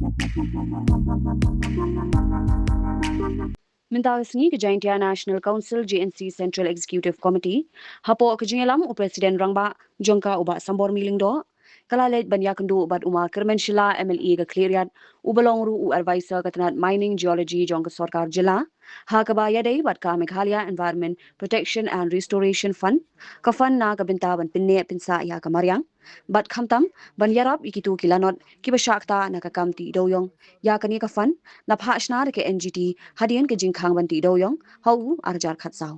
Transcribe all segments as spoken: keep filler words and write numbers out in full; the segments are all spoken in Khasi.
Mynta ka sngi ka Jaintia National Council, J N C, Central Executive Committee, hapoh ka jingïalam u President Rangbah jong ka, u Bah Sambormi Lyngdoh, ka la leit ban ïakynduh bad u Ma Kyrmen Shylla, M L A ka Khliehriat, uba long ruh u advisor ka tnat Mining Geology jong ka sorkar jylla, ha kaba ïadei bad ka Meghalaya Environment Protection and Restoration Fund, ka fund na ka bynta ban pynneh pynsah ïa ka mariang bad khamtam ban ïarap ïa kito ki lanot kiba shah ktah na ka kam tih dewïong. Ïa kane ka fund la phah shna da ka N G T hadien ka jingkhang ban tih dewïong ha u arhajar khatsaw.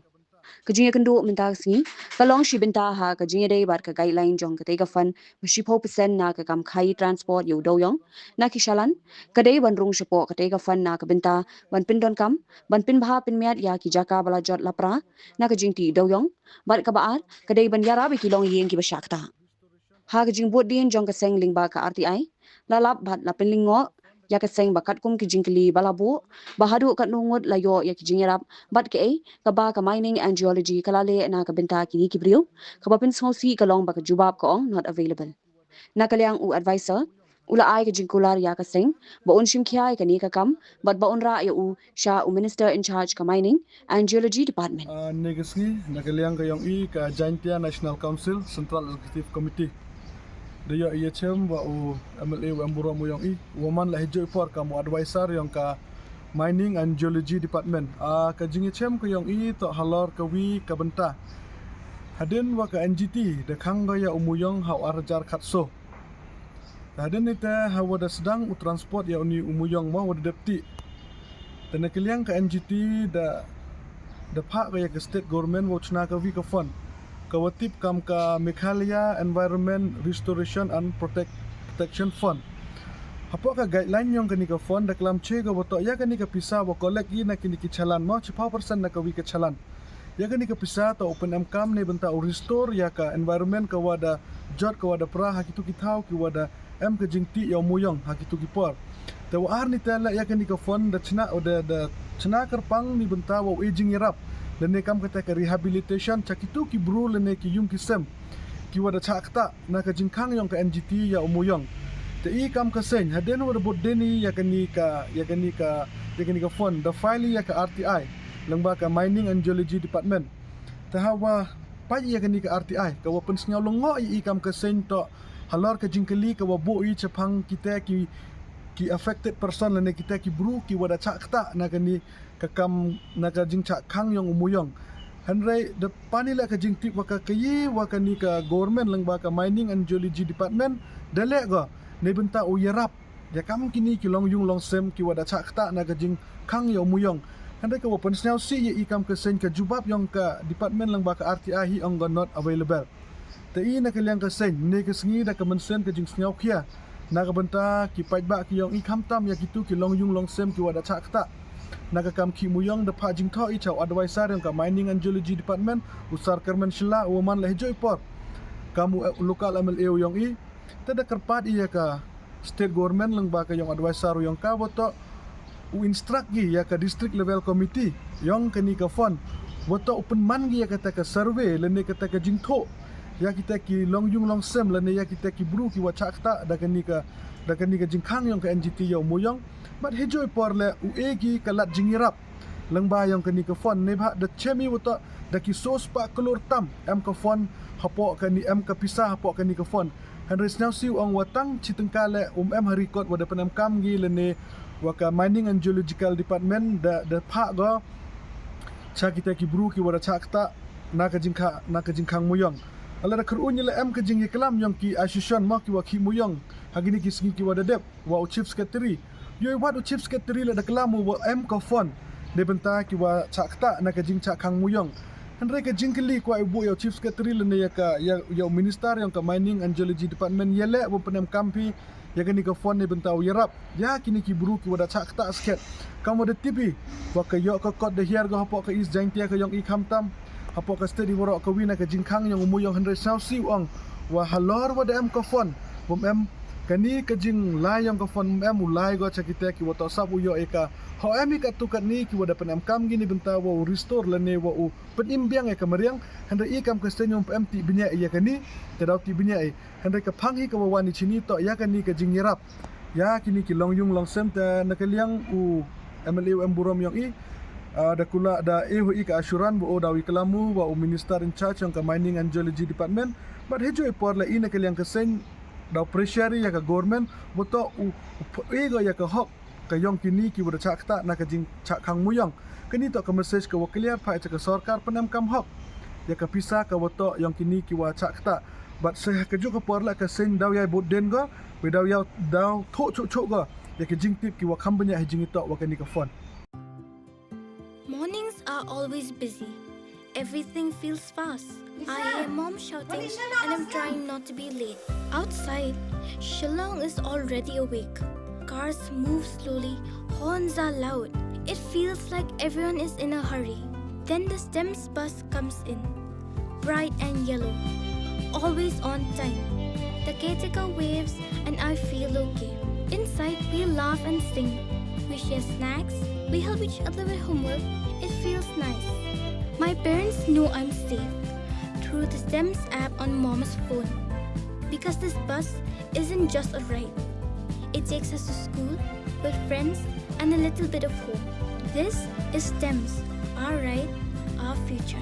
Ka jingïakynduh mynta ka sngi ka long shi bynta ha ka jingïadei bad ka guideline jong katei ka fund ba shiphew percent na ka kam khaïi transport ïa u dewïong na ki shalan ka dei ban rung shapoh katei ka fund na ka bynta ban pyndonkam, ban pynbha pynmiat ïa ki jaka ba la jot lapra na ka jingtih dewïong, bad kaba ar ka dei ban ïarap ïa ki longïing kiba shah ktah. Ha ka jingbud dien jong ka seng lyngba ka R T I, la lap bad la pynlyngngoh ïa ka seng ba katkum ki jingkylli ba la buh, ba haduh katno ngut la ïoh ïa ki jingïarap bad kaei kaba ka Mining and Geology ka la leh na ka bynta kine ki briew, kaba pynsngewsih ka long ba ka jubab ka ong not available. Na ka liang u advisor u la ai ka jingkular ïa ka seng ba un shim khia ïa kane ka kam bad ba un rah ïa u sha u Minister in charge ka Mining and Geology Department. Ah, ne ka sngi, na ka liang ka ïong i ka Jaintia National Council Central Executive Committee, da ïoh ïa chem wa u M L A wa em burom u ïong i, wa man la hijuh i por kam u advisor ïong ka Mining and Geology Department. Ah, ka jingïachem ka ïong i toh halor ka wi ka bynta. Hadien wa ka N G T da khang ka ïa u muyong ha u arhajar khatsaw. Hadien ite ha wa da sdang u transport ïa uni u muyong ma wa da dep tih. Te na ka liang ka N G T da, da phah ka ïa ka state government wa u chna ka wi ka fund, ka wa tip kam ka Meghalaya Environment Restoration and Protect-, Protection Fund. Hapoh ka guideline ïong kani ka fund da klam che ka wa toh ïa kani ka pisa wa collect i na kini ki chalan ma, chiphew percent na ka wi ka chalan. Ïa kani ka pisa toh u pynemkam ne bynta u restore ïa ka environment ka wa da jot, ka wa da pra ha kitu ki thaw ki wa da em ka jingtih ïa u muyong ha kitu ki por. Te wa ar ni te la ïa kani ka fund da chna, da, da chna kyrpang ni bynta wa u e jingïarap lane kam kata ka rehabilitation cha kitu ki bru lane ki ïung ki sem ki wa da chah ktah na ka jingkhang ïong ka N G T ïa u muyong. Te i kam ka seng hadien wa da bud deni ïa kani ka, ïa kani ka, ïa kani ka fund da file ïa ka R T I lyngba ka Mining and Geology Department. Te ha wa pait ïa kani ka R T I ka wa pynsngew lyngngoh ïa i kam ka seng toh halor ka jingkylli ka wa buh i chaphang kita ki, ki affected person lane kita ki bru ki wa da chah ktah na kani ka kam na ka jingchah khang ïong u muyong. Hynrei da pan i la ka jingtip wa ka kayi wa kani ka government lyngba ka Mining and Geology Department da leh ka ne bynta u ïarap ïa kam kini ki longïung longsem ki wa da chah ktah na ka jingkhang ïa u muyong. Hynrei ka wa pynsngew sih ïa i kam ka seng ka jubab ïong ka department lyngba ka R T I hi ong ka not available. Te i na ka liang ka seng ne ka sngi da ka mynsiem ka jingsngew khia na ka bynta ki paidbah ki ïong i khamtam ïa kitu ki longïung longsem ki wa da chah ktah na ka kam khih muyong da phah jingthoh i cha u advisor ïong ka Mining and Geology Department, u Sar Kyrmen Shylla, u wa man la hijuh i por kam u local M L A u ïong i. Te da kyrpad i ïa ka state government lyngba ka ïong advisor u ïong ka wa toh u instruct ki ïa ka district level committee ïong kani ka fund wa toh u pynman ki ïa kata ka survey lane kata ka jingthoh ïa kita ki longïung longsem lane ïa kita ki bru ki wa chah ktah da kani ka, da kani ka jingkhang ïong ka N G T ïa u muyong. Bad hijuh i por le u e ki ka lad jingïarap lyngba ïong kani ka fund ne bha da chem i wa toh da ki sospah klur tam em ka fund hapoh kani, em ka pisa hapoh kani ka fund. Hynrei sngewsih u ong wa tang chi tyngka le um em ha record wa da pynemkam ki lane wa ka Mining and Geological Department da, da phah ka cha kita ki bru ki wa da chah ktah na ka jingkha, na ka jingkhang muyong. Ala da kyrun i la em ka jingïaklam ïong ki association ma ki wa khih muyong ha kini ki sngi ki wa da dep wa u Chief Secretary. Ïoi wat u Chief Secretary la da klam u wa em ka fund ne bynta ki wa chah ktah na ka jingchah khang muyong. Hynrei ka jingkylli kwah i buh ïa u Chief Secretary lane ïa ka, ïa, ïa u Minister ïong ka Mining and Geology Department ïa leh wa pynemkam phi ïa kani ka fund ne bynta u ïarap ïa kini ki bru ki wa da chah ktah skhet. Kam wa da tip i wa ka ïoh ka kot da hiar ka hapoh ka East Jaintia ka ïong i khamtam hapoh ka state i waroh ka wi na ka jingkhang ïong u muyong. Hynrei sngewsih u ong wa halor wa da em ka fund wa em kani ka jinglai ïong ka fund em u lai ka cha kita ki wa toh sap u ïoh ïa ka. Ho em i ka tu katni ki wa da pynemkam kini bynta wa u restore lane wa u pynim biang ïa ka mariang. Hynrei i kam ka seng ïong pem tih bniah ïa kani, ka dau tih bniah i. Hynrei ka phang hi ka wa wan i chini toh ïa kani ka jingïarap Ïa kine ki long yung long sem te na ka liang u M L A u em burom ïong i, ah, da kular da e ho i ka assurance ba u daw i klam u wa u minister in charge ïong ka Mining and Geology Department. Bad heijooh i por la i na ka liang ka seng daw pressure ïa ka government ba to u, u pha-, e go ïa ka hok ka ïong kine ki wa da chah ktah na ka jingchah khang muyong. Kane to ka message ka wa clear pha ïa ka sorkar pynemkam hok ïa ka pisa ka wa to ïong kine ki wa chah ktah. Bad sa ha kajuh ka por la ka seng daw ïai bud den go, ba daw ïai daw thoh chuh chuh go ïa ka jingtip ki wa kham bniah ha jingitoh wa kane ka fund. Mornings are always busy. Everything feels fast. I hear mom shouting and I'm trying not to be late. Outside, Shillong is already awake. Cars move slowly, horns are loud. It feels like everyone is in a hurry. Then the STEMS bus comes in. Bright and yellow. Always on time. The caretaker waves and I feel okay. Inside, we laugh and sing. We share snacks. We help each other with homework. It feels nice. My parents know I'm safe through the STEMS app on mom's phone. Because this bus isn't just a ride, it takes us to school, with friends, and a little bit of home. This is STEMS, our ride, our future.